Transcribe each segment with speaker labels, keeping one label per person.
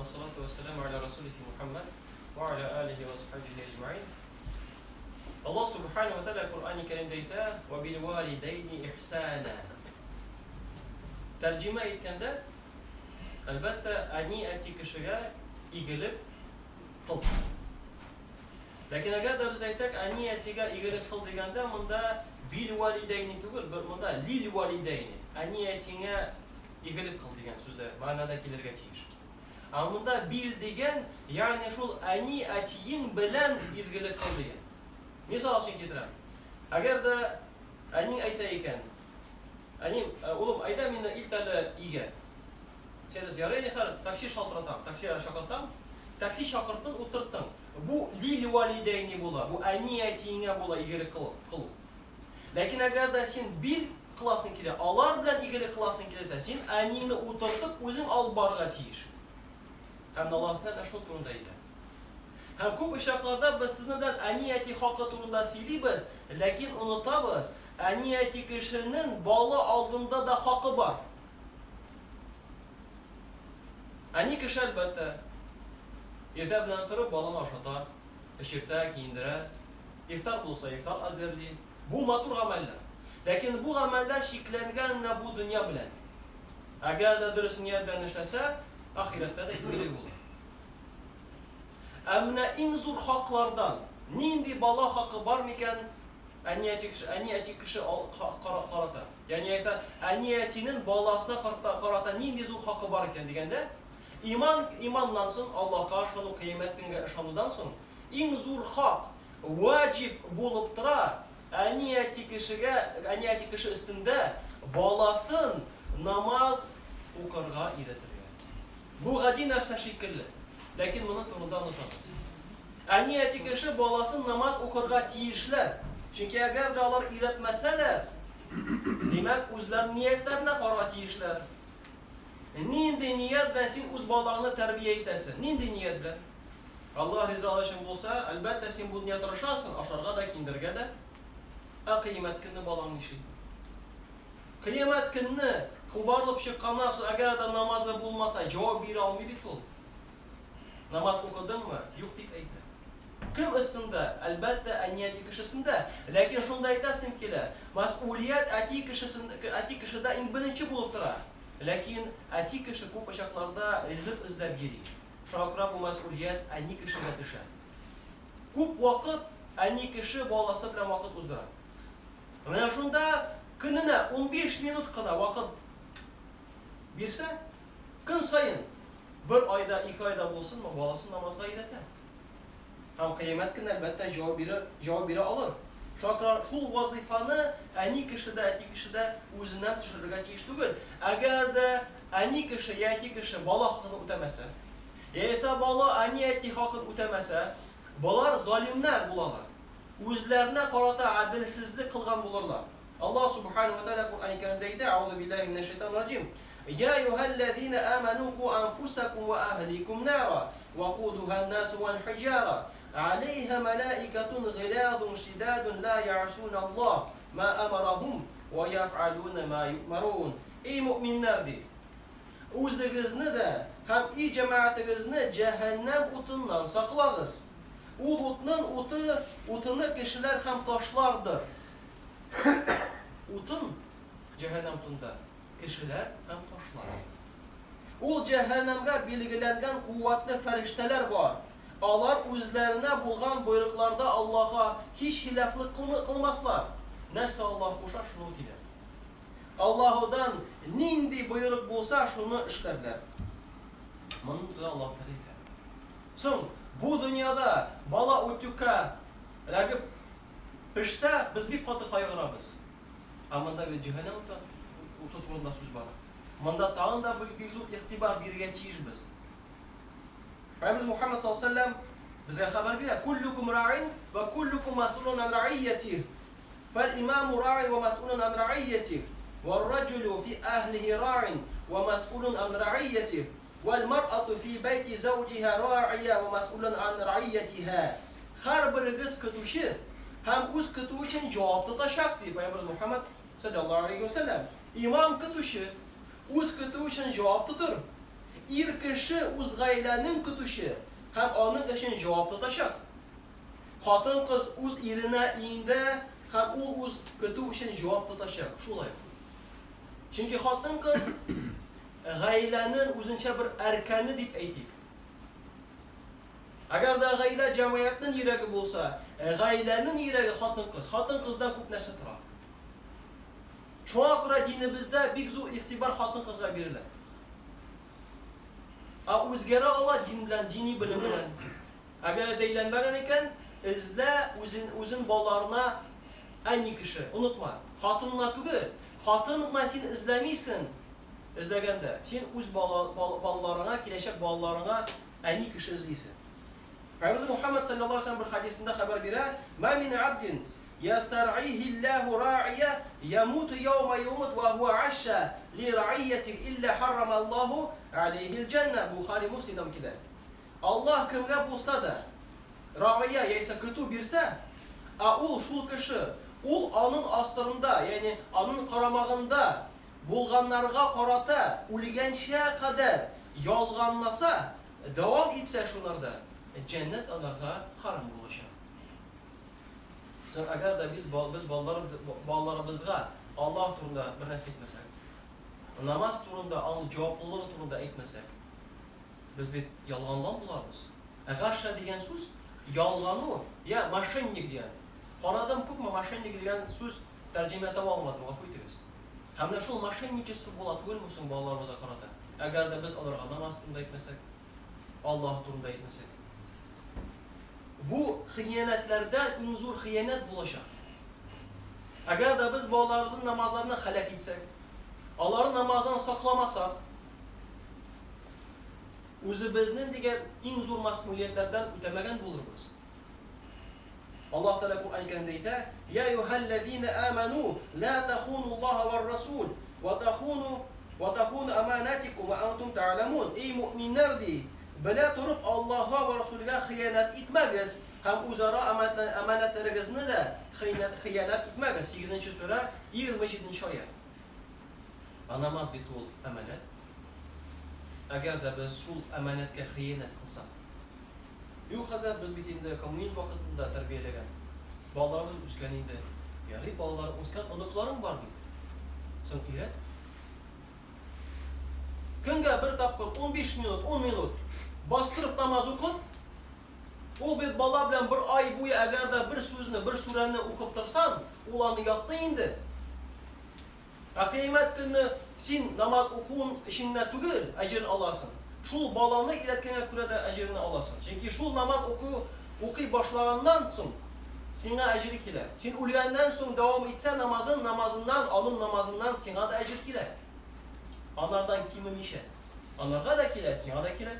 Speaker 1: Вассалату вассаламу аля расулихи Мухаммад ва аля алихи ва сахабихи аҗмаин. Аллаһ субхану ва тааля Коръәни Кәримдә әйтә: "Ва бил валидайни ихсана". Тәрҗемә иткәндә, әлбәттә, әни әти кешегә игелек кыл. Ләкин әгәр дә без әйтсәк, әни әтигә игелек кыл дигәндә, монда бил валидайни түгел, монда лил валидайни, әни әтиңә игелек кыл дигән сүз дә мәгънәдә килергә тиеш. Ә монда бил дигән, ягъни шул әни әтиең белән изгелек кыл дигән. Мисал өчен китерәм. Әгәр дә әниң әйтә икән, әнием, улым, әйдә мине илт әле өйгә. Син ярый инде хәзер такси шалтыратам, такси чакыртам. Такси чакырттың, утырттың. Бу лил валидәйни була, бу әни әтиеңә була игелек кылу. Ләкин әгәр дә син бил кыласың килә, алар белән игелек кыласың килсә, син әниеңне утыртып, үзең алып барырга тиеш. Һәм Аллаһ Тәгалә шул турында әйтә. Һәм күп очракларда без сезнең белән әни-әти хакы турында сөйлибез, ләкин онытабыз, әни-әти кешенең бала алдында да хакы бар. Әни кеше, әлбәттә, иртә белән торып баланы ашата, эчертә, киендерә. Ифтар булса, ифтар әзерли. Бу матур гамәлләр. Ләкин бу гамәлләр чикләнгән менә бу дөнья белән. Әгәр дә дөрес ният белән эшләсә, ахирәттә дә изгелек булыр. Ә менә иң зур хаклардан, нинди бала хакы бар микән әни-әти кеше, әни-әти кеше карата? Ягъни әйтсә, әни-әтинең баласына карата нинди зур хакы бар икән дигәндә, иман, иманнан соң, Аллаһка ышану, кыямәт көнгә ышанудан соң, Иң зур хак, ваҗиб булып тора, әни-әти кешегә, әни-әти кеше өстендә баласын намаз укырга өйрәтергә. Бу гади нәрсә шикелле, ләкин моның турында онытабыз. Әни-әти кеше баласын намаз укырга тиешләр, чөнки әгәр дә алар өйрәтмәсәләр, димәк, үзләренең ниятләренә карарга тиешләр. Нинди ният белән син үз балаңны тәрбия итәсең? Нинди ният белән? Аллаһ ризалыгы өчен булса, әлбәттә, син бу дөнья тырышасың, ашарга да, киендерергә дә. Ә кыямәт көнне балаң нишли? Кыямәт көнне кубарылып чыкканнан соң, әгәр дә намазы булмаса, җавап бирә алмый бит ул. Намаз укыдыңмы? Юк дип әйтә. Кем өстендә? Әлбәттә, әни-әти кешесендә. Ләкин шунда әйтәсем килә, мәсьүлият әти кешесен, әти кешедә иң беренче булып тора. Ләкин әти кеше күп очракларда ризык эзләп йөри. Шуңа күрә бу мәсьүлият әни кешегә төшә. Күп вакыт әни кеше баласы белән вакыт уздыра. Менә шунда көненә 15 минут кына вакыт бирсә, көн саен бер айда, ике айда булсынмы, баласын намазга өйрәтә. Һәм кыямәт көне, әлбәттә, җавап бирә, җавап бирә алыр. Шуңа күрә шул вазыйфаны әни кеше дә, әти кеше дә үзеннән төшерергә тиеш түгел. Әгәр дә әни кеше я әти кеше бала хакын үтәмәсә, яисә бала әни-әти хакын үтәмәсә, болар залимнәр булалар. Үзләренә карата гаделсезлек кылган булырлар. Аллаһ Субхану ва Тааля Коръәни Кәримдә әйтә, Әгъузу биллаһи минәш шайтанир раҗим. Я әйюһәлләзина аману ку анфусакум ва әһликум нара, вакудуха ан-насу вал хиҗара, алейха малаикатун гыйлазун шидадун ла я'суна Аллаһ ма амарахум ва яф'алуна ма ю'марун. Эй мөэминнәр, ди, үзегезне дә һәм өй җәмәгатегезне җәһәннәм утыннан саклагыз. Ул утның уты, утыны кешеләр һәм ташлардыр. Утын җәһәннәм утында кешеләр һәм ташлар. Ул җәһәннәмгә билгеләнгән куәтле фәрештәләр бар. Алар үзләренә булган боерыкларда Аллаһка һич хилафлык кылмаслар. Нәрсә Аллаһ куша, шуны үтиләр. Аллаһудан нинди боерык булса, шуны эшләрләр. Моны да Аллаһ Тәгалә әйтә. Соң, бу дөньяда бала утюгка эләгеп Пешсә, без бик каты кайгырабыз. Ә монда бит җәһәннәм уты, уты турында сүз бара. Монда тагын да бик, бик зур игътибар бирергә тиешбез. Пәйгамбәребез Мухаммад саллаллаһу алейһи ва сәлләм безгә хәбәр бирә, Куллукум ра'ин ва куллукум мас'улун ан ра'ийятих. Фәл имаму ра'ин ва мас'улун ан ра'ийятих. Вар раджулю фи әһлихи ра'ин ва мас'улун ан ра'ийятих. Вәл мар'ату фи бәйти зәүҗиһә ра'ия вә мәс'улун ан ра'иятиһә. Һәрберегез көтүче һәм үз көтүе өчен җавап тотачак, ди Пәйгамбәребез Мухәммәд салләллаһу галәйһи вә сәлләм. Имам көтүче, үз көтүе өчен җавап тотыр. Ир кеше үз гаиләнең көтүче һәм аның өчен җавап тотачак. Хатын-кыз үз иренә иңдә һәм ул үз көтү өчен җавап тотачак. Шулай ук. Чөнки хатын-кыз гаиләнең үзенчә бер әркәне дип әйтик. Әгәр дә гаилә җәмгыятьнең йөрәге булса, гаиләнең йөрәге хатын-кыз. Хатын-кыздан күп нәрсә тора. Шуңа күрә динебездә бик зур игътибар хатын-кызга бирелә. Ә үзгәрә ала дин белән, дини белем белән. Әгәр дә әйләнмәгән икән, эзлә үзен, үзен балаларына әни кеше. Онытма, хатынына түгел. Хатын гына син эзләмисең. Эзләгәндә, син үз бала, балаларыңа, киләчәк балаларыңа әни кеше эзлисең. Пәйгамбәребез Мухаммад саллаллаһу алейһи ва сәлләм бер хадисендә хәбәр бирә, "Ма мин абдин ястар'ихи Аллаһу ра'ия ямуту яума юмут ва хуа ашша ли ра'иятих илля харрама Аллаһу алейхил җанна." Бухари Муслимдан килә. Аллаһ кемгә булса да ра'ия яисә көтү бирсә, ә ул шул кеше, ул аның астырында, ягъни аның карамагында булганнарга карата үлгәнчә кадәр ялганласа, дәвам итсә шуларда, җәннәт аларга харам булачак. Соң әгәр дә без без балаларыбызга Аллаһ турында бер нәрсә әйтмәсәк, намаз турында, аның җаваплылыгы турында әйтмәсәк, без бит ялганлау булабыз. Гаша дигән сүз ялгану, я мошенник дигән. Карадым күпме мошенник дигән сүз тәрҗемә таба алмадым, гафу итегез. Һәм менә шул мошенничество була түгелме соң балаларыбызга карата? Әгәр дә без аларга намаз турында әйтмәсәк, Аллаһ турында әйтмәсәк. Бу хыянәтләрдән иң зур хыянәт булачак. Әгәр дә без балаларыбызның намазларына һәлак итсәк, аларның намазын сакламасак, үзебезнең дигән иң зур мәсьүлиятләрдән үтәмәгән булырбыз. Аллаһ Тәгалә Коръән Кәримдә әйтә: "Я әйюһәлләзина аману, ла тахуну Аллаһа вар-расул, ва тахуну ва тахуну аманатикум ва антум та'ламун." Эй мөэминнәр ди, белә торып Аллаһка ва Расулгә хыянәт итмәгез һәм үзара аманәтләрегезне дә хыянәт итмәгез. 8 нче сүрә, 27 нче аять. Ә намаз бит ул аманәт. Әгәр дә без шул аманәткә хыянәт кылсак, Юк, хәзрәт, без бит инде коммунизм вакытында тәрбияләгән. Балаларыбыз үскән инде. Ярый, балаларың үскән, оныкларың бар бит. Соң өйрәт. Көнгә бер тапкыр 15 минут, 10 минут бастырып намаз укыт. Ул бит бала белән бер ай буе әгәр дә бер сүзне, бер сүрәне укып торсаң, ул аны ятты инде. Ә кыямәт көнне син намаз укуын өчен генә түгел әҗерен аласың, шул баланы өйрәткәнгә күрә дә әҗереңне аласың. Чөнки шул намаз уку укый башлаганнан соң сиңа әҗере килә. Син үлгәннән соң дәвам итсә намазын, намазыннан, аның намазыннан сиңа да әҗер килә. Анардан кимемичә. Анарга да килә, сиңа да килә.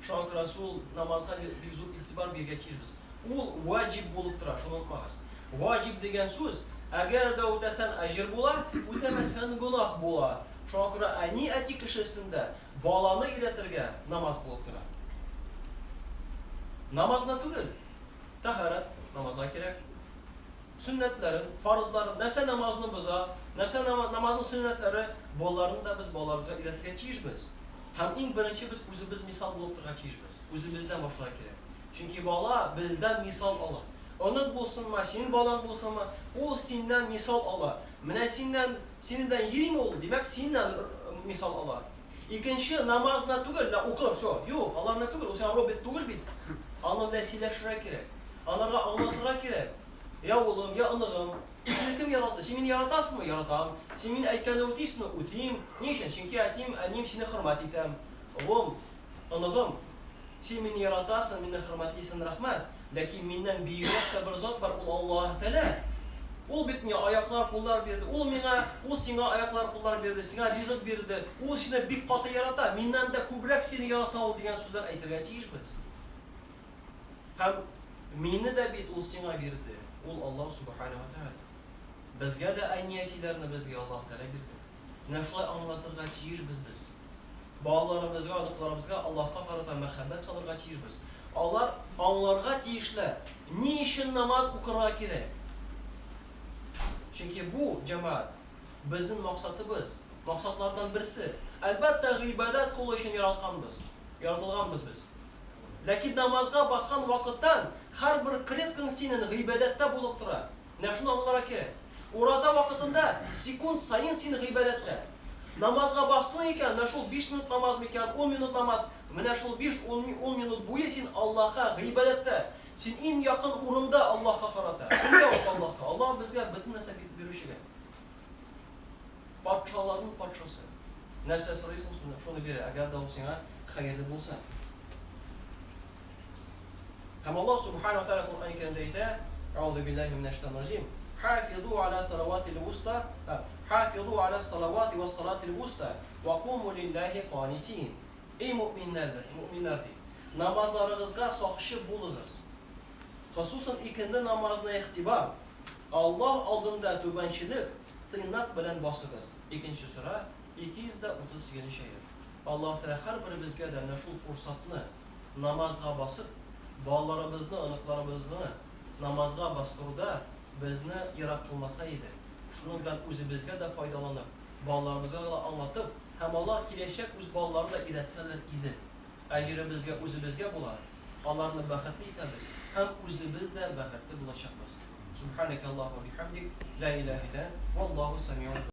Speaker 1: Шуңа күрә шул намазга бик зур игътибар бирергә тиешбез. Ул ваҗиб булып тора, шуны онытмагыз. Ваҗиб дигән сүз, әгәр дә үтәсәң әҗер була, үтәмәсәң гөнаһ була. Шуңа күрә әни-әти кеше өстендә баланы өйрәтергә намаз булып тора. Намаз гына түгел, тәһарәт намазга кирәк. Сөннәтләрен, фарызларын, нәрсә намазны боза, нәрсә намазның сөннәтләре, боларны да без балаларыбызга өйрәтергә тиешбез. Һәм иң беренче без үзебез мисал булып торырга тиешбез. Үзебездән башларга кирәк. Чөнки бала бездән мисал ала. Онык булсынмы, синең балаң булсынмы, ул синнән мисал ала. Менә синнән, синең белән йөриме ул, димәк, синнән мисал ала. Икенче, намаз гына түгел, менә укы, все. Юк, алар гына түгел, ул сиңа робот түгел бит. Аның белән сөйләшергә кирәк. Анарга аңлатырга кирәк. Я улым, я оныгым, Сине кем яратты? Син мине яратасыңмы? Яратам. Син минем әйткәнне үтисеңме? Үтим. Ни өчен? Чөнки әтием, әнием сине хөрмәт итәм. Улым, оныгым, син мине яратасың, мине хөрмәтлисең, рәхмәт. Ләкин миннән бөегрәк тә бер зат бар, ул Аллаһ Тәгалә. Ул бит миңа аяклар, куллар бирде. Ул миңа, ул сиңа аяклар, куллар бирде, сиңа ризык бирде. Ул сине бик каты ярата, миннән дә күбрәк сине ярата ул дигән сүзләр әйтергә тиешбез. Һәм мине дә бит ул сиңа бирде, ул Аллаһ Сүбхәнәһү вә Тәгалә. Безгә дә әни-әтиләрне безгә Аллаһ Тәгалә бирде. Менә шулай аңлатырга тиешбез без. Балаларыбызга, оныкларыбызга Аллаһка карата мәхәббәт салырга тиешбез. Алар аңларга тиешләр, ни өчен намаз укырга кирәк. Чөнки бу, җәмәгать, безнең максатыбыз, максатлардан берсе. Әлбәттә, гыйбадәт кылу өчен яралтканбыз, яратылганбыз без. Ләкин намазга баскан вакыттан һәрбер клеткаң синең гыйбадәттә булып тора. Менә шуны аңларга кирәк. Ураза вакытында секунд саен син гыйбадәттә. Намазга бастың икән, менә шул 5 минут намаз микән, 10 минут намаз, менә шул 5-10 минут буе син Аллаһка гыйбадәттә. Син иң якын урында Аллаһка карата. Кемгә ул Аллаһка? Аллаһ безгә бөтен нәрсә бирүчегә. Патшаларның патшасы. Нәрсә сорыйсың, шуны, шуны бирә, әгәр дә ул сиңа хәерле булса. Һәм Аллаһ субхана ва тааля Коръән Кәримдә әйтә, Әгъузу биллаһи минәш шайтанир раҗим. Хафизу аля салаватил вуста, хафизу аля салавати ва салатил вуста ва куму лиллаһи канитин. Эй мөэминнәр, мөэминнәр ди, намазларыгызга сакчы булыгыз. Хосусан икенде намазына игътибар, Аллаһ алдында түбәнчелек, тыйнак белән басыгыз. Икенче сүрә, 238 нче аять. Аллаһ Тәгалә һәрберебезгә дә менә шул форсатны, намазга басып, балаларыбызны, оныкларыбызны намазга бастыруда безне ерак кылмаса иде. Шуның белән үзебезгә дә файдаланып, балаларыбызга да аңлатып һәм алар киләчәк үз балаларын да өйрәтсәләр иде. Әҗере безгә үзебезгә була, аларны бәхетле итәбез һәм үзебез дә бәхетле булачакбыз. Субханәкә Аллаһуммә ва бихәмдик, лә иләһә илля әнт, валлаһу сәмиун.